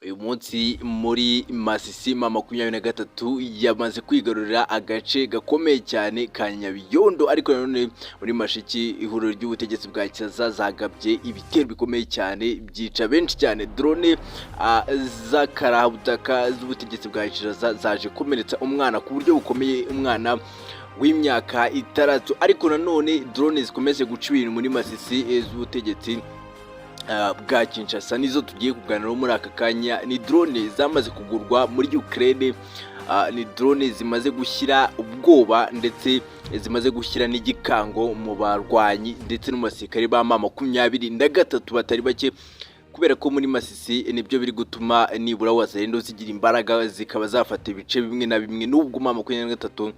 Uyu munsi muri Masisi, M23 yamaze kwigarurira agace gakomeye cyane ka Nyabiyondo. Ariko nanone muri Mashiki, ihuriro ry'ubutegetsi bwa Kinshasa zagabye ibitero bikomeye cyane, byica benshi cyane. Drone z'akarabutaka z'ubutegetsi bwa Kinshasa zaje komeretsa umwana ku buryo bukomeye, umwana w'imyaka 6. Ariko nanone drone zikomeje guca ibintu muri Masisi z'ubutegetsi bwa Kinshasa nizo tugiye kuganiraho muri aka kanya. Ni drone zamaze kugurwa muri Ukraine, ni drone zimaze gushyira ubwoba ndetse zimaze gushyira n'igikango mu barwanyi ndetse no mu basirikare ba M23 batari bake, kubera ko muri Masisi nibyo biri gutuma nibura Wazalendo zigira imbaraga, zikaba zafata ibice bimwe na bimwe, nubwo M23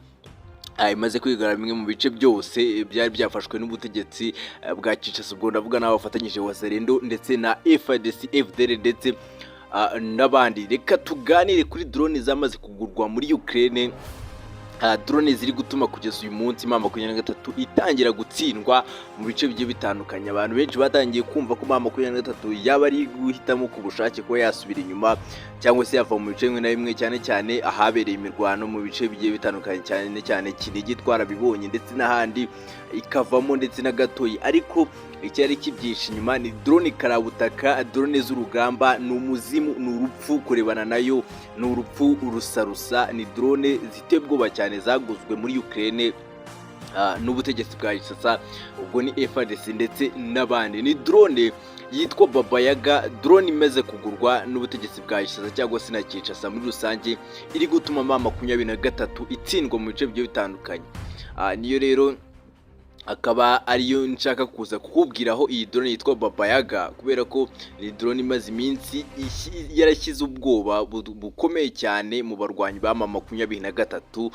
imaze kwigarura bimwe mu bice byose byari byafashwe n'ubutegetsi bwa Kinshasa. Ubwo ndavuga n'abo bafatanyije, Wazalendo ndetse na FARDC, FDLR ndetse n'abandi. Reka tuganire kuri drone zamaze kugurwa muri Ukraine, drone ziri gutuma kugeza uyu munsi M23 itangira gutsindwa mu bice bigiye bitandukanye. Abantu benshi batangiye kumva ko M23 yaba ari guhitamo ku bushake kuba yasubira inyuma cyangwa se yava mu bice bimwe na bimwe, cyane cyane ahabereye imirwano mu bice bigiye bitandukanye, cyane cyane Kinigi twarabibonye ndetse n'ahandi, ikavamo ndetse na gatoyi. Ariko icyari kibyihishe inyuma ni drone karabutaka, drone z'urugamba. Ni umuzimu, ni urupfu kurebana nayo, ni urupfu rusarusa. Ni drone ziteye ubwoba cyane zaguzwe muri Ukraine n'ubutegetsi bwa Kinshasa, ubwo ni FARDC ndetse n'abandi. Ni drone yitwa Baba Yaga, drone imaze kugurwa n'ubutegetsi bwa Kinshasa cyangwa se na Kinshasa muri rusange, iri gutuma M23 itsindwa mu bice bigiye bitandukanye. Niyo rero akaba ariyo nshaka kuza kukubwiraho, iyi drone yitwa Baba Yaga, kubera ko ni drone imaze iminsi yarashyize ubwoba bukomeye cyane mu barwanyi ba M23.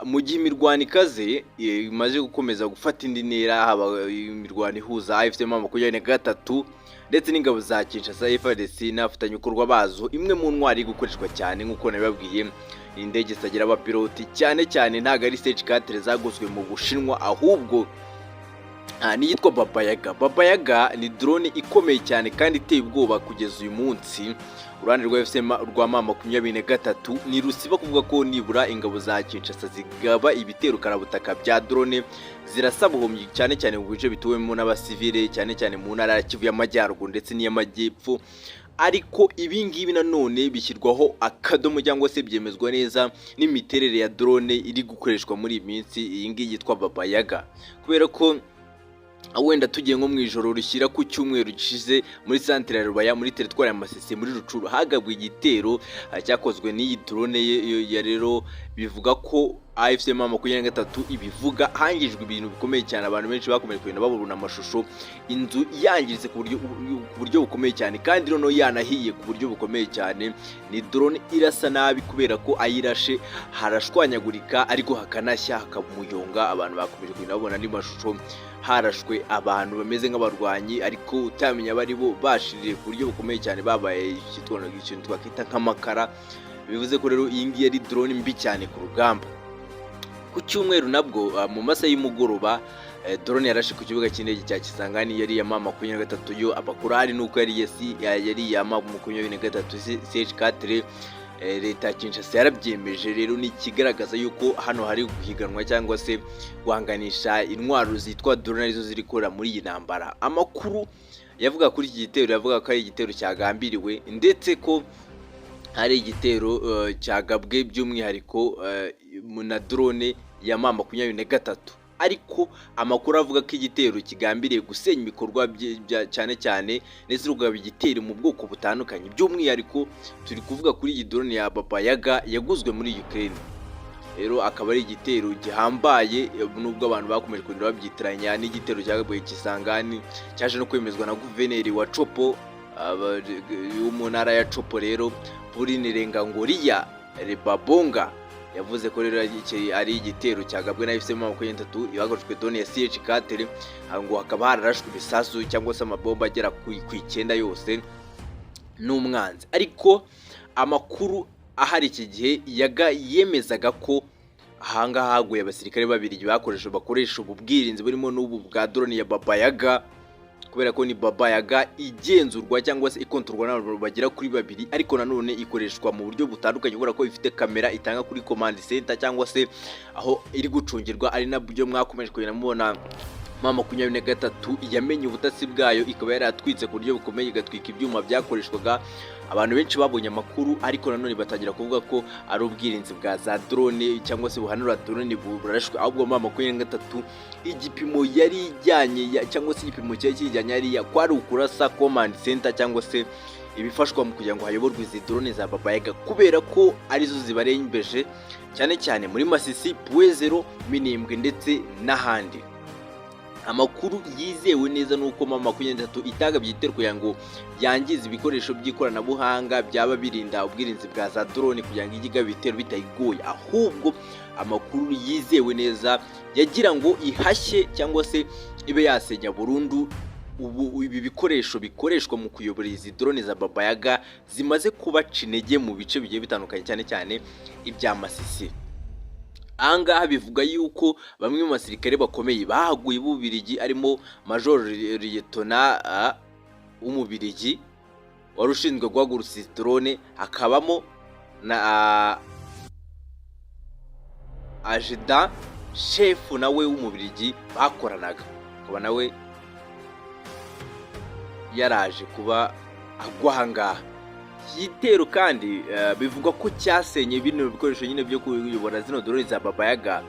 Mu gihe imirwano ikaze imaze gukomeza gufata indi ntera, haba imirwano ihuza AFC M23 ndetse n'ingabo za Kinshasa, FARDC n'abafatanyabikorwa bazo, imwe mu ntwari iri gukoreshwa cyane, nk'uko nabibabwiye, ni indege zitagira abapiloti. Cyane cyane ntabwo ari CH-4 zaguzwe mu Bushinwa, ahubwo n'iyitwa Baba Yaga. Baba Yaga ni drone ikomeye cyane kandi iteye ubwoba. Kugeza uyu munsi uruhande rwa AFC rwa M23 ni rusiba kuvuga ko nibura ingabo za Kinshasa zigaba ibitero karabutaka bya drone zirasa buhumyi, cyane cyane mu bice bituwemo n'abasivile, cyane cyane mu ntara ya Kivu y'Amajyaruguru ndetse n'iy'Amajyepfo. Ariko ibi ngibi nanone bishyirwaho akadomo cyangwa se byemezwa neza n'imiterere ya drone iri gukoreshwa muri iyi minsi, iyi ngiyi yitwa Baba Yaga, kubera ko wenda tugiye nko mu ijoro rishyira ku cyumweru gishize, muri santere ya Rubaya, muri teritwari ya Masisi, muri Rutshuru, hagabwe igitero cyakozwe n'iyi drone ya. Rero bivuga ko AFC M23 ibivuga, hangijwe ibintu bikomeye cyane, abantu benshi bakomeje kugenda babona amashusho, inzu yangiritse ku buryo bukomeye cyane kandi noneho yanahiye ku buryo bukomeye cyane. Ni drone irasa nabi kubera ko ayirashe harashwanyagurika, ariko hakanashya, hakaba umuyonga. Abantu bakomeje kugenda babona andi mashusho, harashwe abantu bameze nk'abarwanyi ariko utamenya abo ari bo, bashiririye ku buryo bukomeye cyane, babaye ikintu twakwita nk'amakara. Bivuze ko rero iyi ngiyi ari drone mbi cyane ku rugamba. Ku cyumweru nabwo mu masaha y'umugoroba, drone yarashe ku kibuga cy'indege cya Kisangani, yari iya M23 yo. Amakuru ahari nuko yari iya M23 CH-4. Leta ya Kinshasa yarabyemeje. Rero ni ikigaragaza yuko hano hari guhiganwa cyangwa se guhanganisha intwaro zitwa drone, arizo ziri gukora muri iyi ntambara. Amakuru yavuga kuri iki gitero yavuga ko ari igitero cyagambiriwe, ndetse ko hari igitero cyagabwe by'umwihariko na drone ya M23. Ariko amakuru avuga ko igitero kigambiriye gusenya ibikorwa cyane cyane ndetse rugaba igitero mu bwoko butandukanye. By'umwihariko turi kuvuga kuri iyi drone ya Baba Yaga yaguzwe muri Ukraine. Rero akaba ari igitero gihambaye, nubwo abantu bakomeje kugenda babyitiranya n'igitero cyagabwe Kisangani, cyaje no kwemezwa na guverineri wa Tshopo, wo mu ntara ya Tshopo. Rero Pauline Rengangoriya Rebabonga yavuze ko rero ari igitero cyagabwe na AFC M23 hakoreshejwe drone ya CH-4, ngo hakaba hararashwe ibisasu cyangwa se amabomba agera ku 9 yose n'umwanzi. Ariko amakuru ahari iki gihe yaga yemezaga ko ahangaha haguye abasirikare babiri bakoresha ubu bwirinzi burimo n'ubu bwa drone ya Baba Yaga. Kubera ko ni Baba Yaga igenzurwa cyangwa se ikontorwa n'abantu bagera kuri babiri, ariko nanone ikoreshwa mu buryo butandukanye, kubera ko ifite kamera itanga kuri command center cyangwa se aho iri gucungirwa, ari nabyo mwakomeje kugenda mubona. M23 yamenye ubutasi bwayo, ikaba yaratwitse ku buryo bukomeye, igatwika ibyuma byakoreshwaga. Abantu benshi babonye amakuru, ariko nanone batangira kuvuga ko ari ubwirinzi bwa za drone cyangwa se buhanura drone burashwe. Ahubwo M23 igipimo yari ijyanye cyangwa se igipimo cyari kijyanye hariya kwari ukurasa command center cyangwa se ibifashwa mu kugira ngo hayoborwe izi drone za Baba Yaga, kubera ko arizo zibarembeje cyane cyane muri Masisi, Point Zéro, Minembwe ndetse n'ahandi. Amakuru yizewe neza ni uko M23 itagabye igitero kugira ngo yangize ibikoresho by'ikoranabuhanga byaba birinda ubwirinzi bwa za drone, kugira ngo ijye igaba ibitero bitayigoye. Ahubwo amakuru yizewe neza yagira ngo ihashye cyangwa se ibe yasenya burundu ubu ibi bikoresho bikoreshwa mu kuyobora izi drone za Baba Yaga zimaze kubaca intege mu bice bigiye bitandukanye, cyane cyane ibya Masisi. Ahangaha bivuga yuko bamwe mu basirikare bakomeye bahaguye b'Ububirigi, arimo Major Liyetona w'Umubirigi wari ushinzwe guhagurutsa izi drone, hakabamo na adjudant chef nawe w'Umubirigi bakoranaga, akaba nawe yaraje kuba agwa ahangaha. Iki gitero kandi bivugwa ko cyasenye bino bikoresho nyine byo kuyobora zino drone za Baba Yaga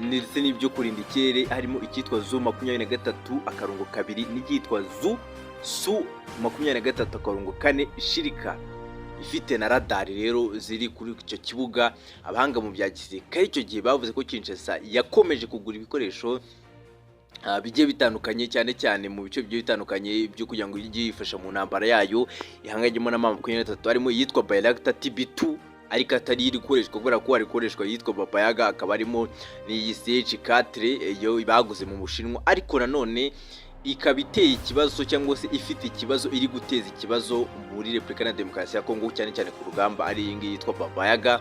ndetse n'ibyo kurinda ikirere, harimo icyitwa Zu 23.2 n'icyitwa Zu Su 23.4 Shilka, ifite na radari rero ziri kuri icyo kibuga. Abahanga mu bya gisirikare icyo gihe bavuze ko Kinshasa yakomeje kugura ibikoresho bigiye bitandukanye, cyane cyane mu bice bigiye bitandukanye byo kugira ngo ijye yifasha mu ntambara yayo ihanganyemo na M23, harimo iyitwa Bayraktar TB2, ariko atari iri gukoreshwa kubera ko hari gukoreshwa iyitwa Baba Yaga, akaba arimo n'iyi CH4 yo baguze mu Bushinwa, ariko nanone ikaba iteye ikibazo cyangwa se ifite ikibazo, iri guteza ikibazo muri Repubulika ya Demokarasi ya Kongo, cyane cyane ku rugamba, ari iyi ngiyi yitwa Baba Yaga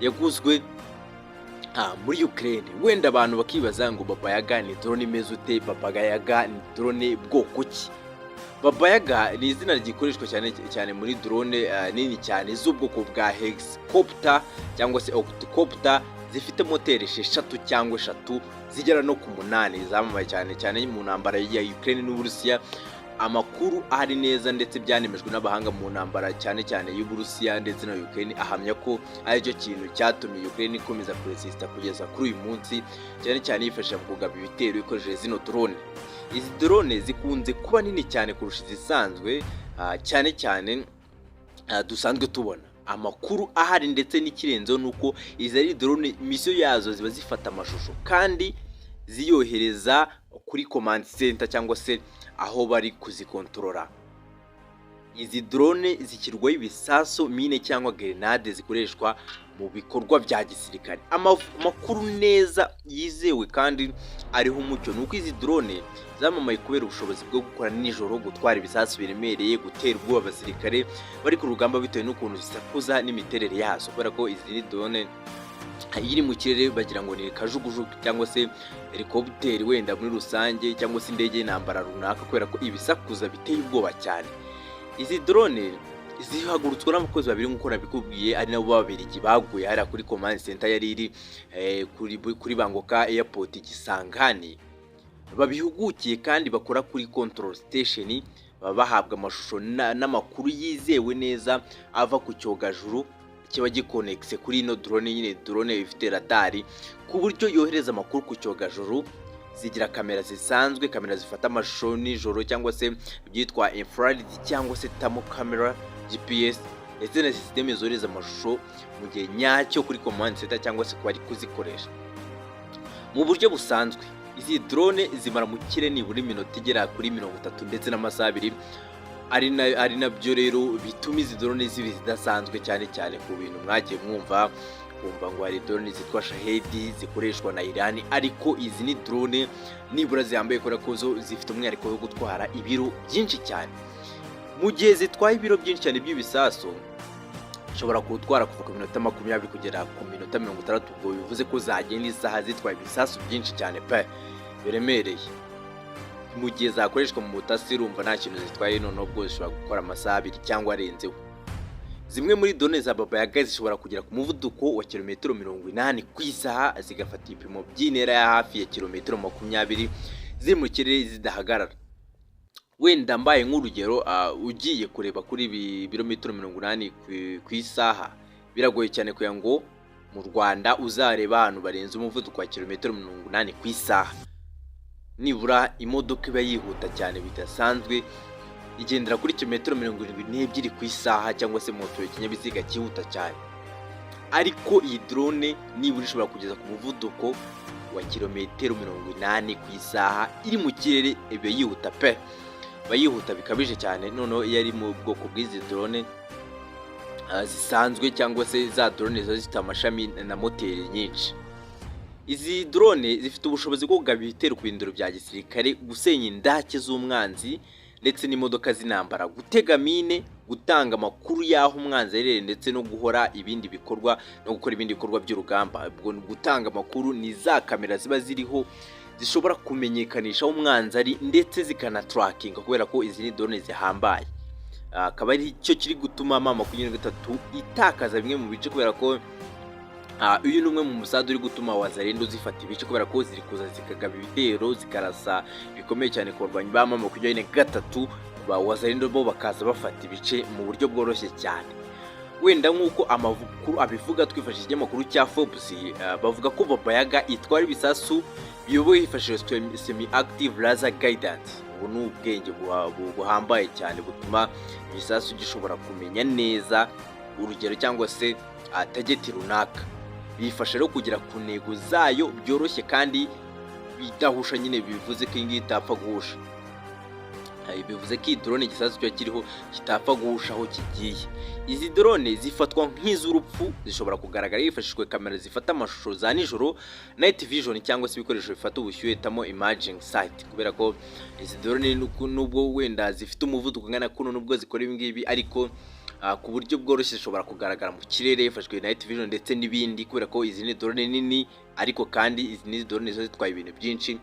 yaguzwe muri Ukraine. Wenda abantu bakibaza ngo Baba Yaga ni drone imeze ute? Baba Yaga ni drone bwoko ki? Baba Yaga ni izina rigikoreshwa cyane cyane muri drone nini cyane z'ubwoko bwa hexcopter cyangwa se octocopter, zifite moteri esheshatu cyangwa eshatu zigera no ku munani, zamamaye cyane cyane mu ntambara ya Ukraine n'Uburusiya. Amakuru ahari neza ndetse byanemejwe n'abahanga mu ntambara, cyane cyane y'Uburusiya ndetse na Ukraine, ahamya ko aricyo kintu cyatumye Ukraine ikomeza kuresista kugeza kuri uyu munsi, cyane cyane yifashisha mu kugaba ibitero ikoresheje zino drone. Izi drone zikunze kuba nini cyane kurusha izisanzwe, cyane cyane dusanzwe tubona. Amakuru ahari ndetse n'ikirenzeho ni uko izi ari drone mission yazo ziba zifata amashusho kandi ziyohereza kuri command center cyangwa se aho bari kuzikontorora. Izi drone zishyirwaho ibisasu, mine cyangwa grenade zikoreshwa mu bikorwa bya gisirikare. Amakuru neza yizewe kandi ariho umucyo ni uko izi drone zamamaye kubera ubushobozi bwo gukora nijoro, gutwara ibisasu biremereye, gutera ubwoba abasirikare bari ku rugamba bitewe n'ukuntu zisakuza n'imiterere yazo, kubera ko izi ni drone iri mu kirere bagira ngo ni kajugujugu cyangwa se helicopter wenda muri rusange, cyangwa se indege y'intambara runaka, kubera ko ibisakuza biteye ubwoba cyane. Izi drone zihagurutswa n'abakozi babiri nk'uko nabikubwiye, ari nabo b'Ababirigi baguye hariya kuri command center yari iri kuri Bangoka Airport Kisangani, babihugukiye kandi bakora kuri control station. Baba bahabwa amashusho n'amakuru yizewe neza ava ku cyogajuru kiba gikonekise kuri ino drone nyine, drone ifite radari ku buryo yohereza amakuru ku cyogajuru. Zigira kamera zisanzwe, kamera zifata amashusho nijoro cyangwa se ibyitwa infrared cyangwa se thermal camera, GPS ndetse na sisiteme zohereza amashusho mu gihe nyacyo kuri command center cyangwa se ku bari kuzikoresha. Mu buryo busanzwe izi drone zimara mu kirere nibura iminota igera kuri 30 ndetse n'amasaha 2, ari nabyo rero bituma izi drone ziba zidasanzwe, cyane cyane ku bintu mwagiye mwumva, kumva ngo hari drone zitwa Shahed zikoreshwa na Iran, ariko izi ni drone nibura zihambaye kubera ko zo zifite umwihariko wo gutwara ibiro byinshi cyane. Mu gihe zitwaye ibiro byinshi cyane by'ibisasu, ushobora kuwutwara kuva ku minota 20 kugera ku minota 60. Ubwo bivuze ko zagenda isaha zitwaye ibisasu byinshi cyane pe biremereye. Mu gihe zakoreshwa mu butasi, urumva nta kintu zitwaye. Noneho ubwo zishobora gukora amasaha 2 cyangwa arenzeho. Zimwe muri drone za Baba Yaga zishobora kugera ku muvuduko wa kilometero 80 ku isaha, zigafata ibipimo by'intera ya hafi ya kilometero 20 ziri mu kirere zidahagarara. Wenda mbaye nk'urugero, ugiye kureba kuri ibi birometero 80 ku isaha, biragoye cyane kugira ngo mu Rwanda uzareba ahantu barenze umuvuduko wa kilometero 80 ku isaha. Nibura imodoka iba yihuta cyane bidasanzwe igendera kuri kilometero 72 ku isaha, cyangwa se moto, ikinyabiziga cyihuta cyane. Ariko iyi drone nibura ishobora kugeza ku muvuduko wa kilometero 80 ku isaha iri mu kirere. Iba yihuta pe, iba yihuta bikabije cyane. Noneho iyo ari mu bwoko bw'izi drone zisanzwe cyangwa se za drone ziba zifite amashami na moteri nyinshi. Izi drone zifite ubushobozi bwo kugaba ibitero ku birindiro bya gisirikare, gusenya indake z'umwanzi ndetse n'imodoka z'intambara, gutega mine, gutanga amakuru y'aho umwanzi aherereye, ndetse no gukora ibindi bikorwa by'urugamba. Ubwo gutanga amakuru ni za kamera ziba ziriho zishobora kumenyekanisha aho umwanzi ari, ndetse zikanatrackinga, kubera ko izi ni drone zihambaye. Akaba ari cyo kiri gutuma M23 itakaza bimwe mu bice, kubera ko uyu ni umwe mu musada uri gutuma Wazalendo zifata ibice, kubera ko ziri kuza zikagaba ibitero, zikarasa bikomeye cyane ku barwanyi ba M23. Ba Wazalendo bo bakaza bafata ibice mu buryo bworoshye cyane. Wenda nk'uko amakuru abivuga twifashishije ikinyamakuru cya Forbes, bavuga ko Baba Yaga itwara ibisasu biyobowe hifashishijwe semi active laser guidance. Ubu ni ubwenge buhambaye cyane butuma igisasu gishobora kumenya neza urugero cyangwa se target runaka. Bifasha rero kugera ku ntego zayo byoroshye kandi bidahusha nyine. Bivuze ko iyi ngiyi itapfa guhusha. Bivuze ko iyi drone igisasu kiba kiriho kitapfa guhusha aho kigiye. Izi drone zifatwa nk'iz'urupfu, zishobora kugaragara hifashishijwe kamera zifata amashusho za nijoro, night vision, cyangwa se ibikoresho bifata ubushyuhe, thermal imaging site, kubera ko izi drone nubwo wenda zifite umuvuduko ungana kuno, nubwo zikora ibi ngibi, ariko ku buryo bworoshye zishobora kugaragara mu kirere hifashishijwe night vision ndetse n'ibindi, kubera ko izi ni drone nini. Ariko kandi izi ni drone ziba zitwaye ibintu byinshi,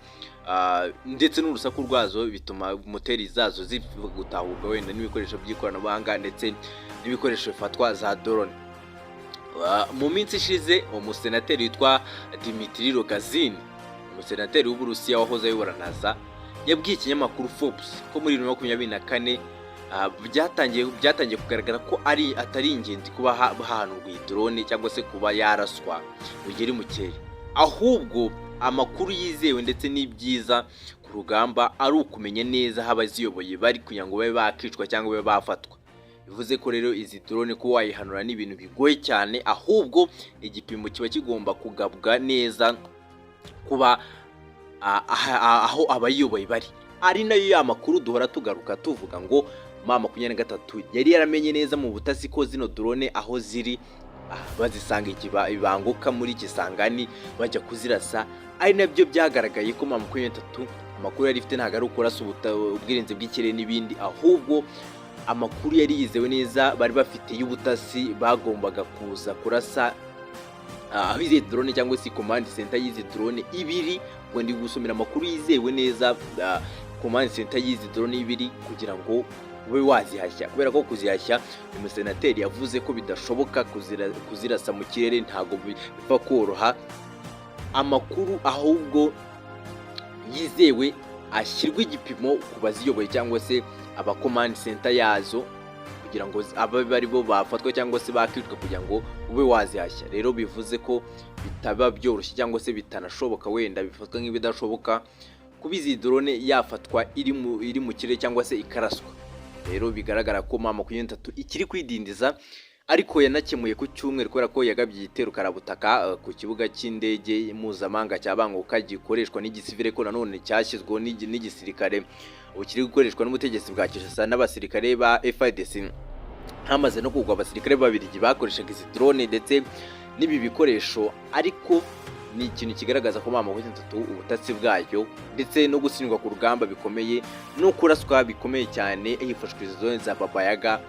ndetse n'urusaku rwazo bituma moteri zazo gutahurwa wenda n'ibikoresho by'ikoranabuhanga ndetse n'ibikoresho bifatwa za drone. Mu minsi ishize, umusenateri witwa Dimitri Rogozin, umusenateri w'Uburusiya wahoze ayobora NASA, yabwiye ikinyamakuru Forbes ko muri 2024 byatangiye kugaragara ko ari atari ingenzi kuba hahanurwa iyi drone cyangwa se kuba yaraswa mu gihe iri mu kirere, ahubwo amakuru yizewe ndetse n'ibyiza ku rugamba ari ukumenya neza aho abaziyoboye bari kugira ngo babe bakicwa cyangwa babe bafatwa. Bivuze ko rero izi drone kuba wayihanura ni ibintu bigoye cyane, ahubwo igipimo kiba kigomba kugabwa neza kuba aho abayiyoboye bari, ari nayo ya makuru duhora tugaruka tuvuga ngo M23 yari yaramenye neza mu butasi ko zino drone aho ziri, bazisanga ibanguka muri Kisangani bajya kuzirasa. Ari nabyo byagaragaye ko M23 amakuru yari ifite ntabwo ari ukurasa ubwirinzi bw'ikirere n'ibindi, ahubwo amakuru yari yizewe neza bari bafite y'ubutasi bagombaga kuza kurasa aho izi drone cyangwa se command center y'izi drone ibiri. Ngo ndi gusomera amakuru yizewe neza, command center y'izi drone ibiri, kugira ngo ube wazihashya, kubera ko kuzihashya umusenateri yavuze ko bidashoboka. Kuzirasa mu kirere ntabwo bipfa koroha. Amakuru ahubwo yizewe ashyirwa igipimo ku baziyoboye cyangwa se aba command center yazo, kugira ngo ababe ari bo bafatwa cyangwa se bakicwa kugira ngo ube wazihashya. Rero bivuze ko bitaba byoroshye cyangwa se bitanashoboka, wenda bifatwa nk'ibidashoboka kuba izi drone yafatwa iri mu kirere cyangwa se ikaraswa. Rero bigaragara ko M23 ikiri kwidindiza, ariko yanakemuye ku cyumweru, kubera ko yagabye igitero karabutaka ku kibuga cy'indege mpuzamahanga cya Banguka gikoreshwa n'igisivile, ko nanone cyashyizweho n'igisirikare, ubu kiri gukoreshwa n'ubutegetsi bwa Kinshasa n'abasirikare ba FARDC. Hamaze no kugwa abasirikare b'Ababiligi bakoreshaga izi drone ndetse n'ibi bikoresho. Ariko ni ikintu kigaragaza ko M23 ubutasi bwayo ndetse no gutsindwa ku rugamba bikomeye no kuraswa bikomeye cyane hifashishijwe izi drone za Baba Yaga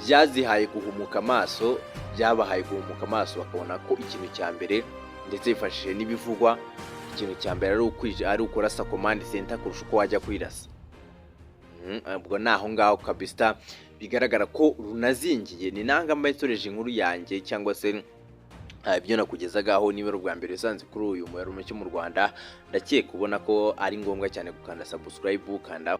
byazihaye guhumuka amaso, byabahaye guhumuka amaso, bakabona ko ikintu cya mbere ndetse bifashishije n'ibivugwa Ikintu cya mbere ari ukurasa command center kurusha uko wajya kwirasa. Ubwo ni aho ngaho kabisa bigaragara ko runazingiye. Ni nanga mba nsoreje inkuru yanjye cyangwa se ibyo nakugezagaho. Niba ari ubwa mbere usanze kuri uyu muyoboro mushya mu Rwanda, ndakeka ubona ko ari ngombwa cyane gukanda subscribe, kanda.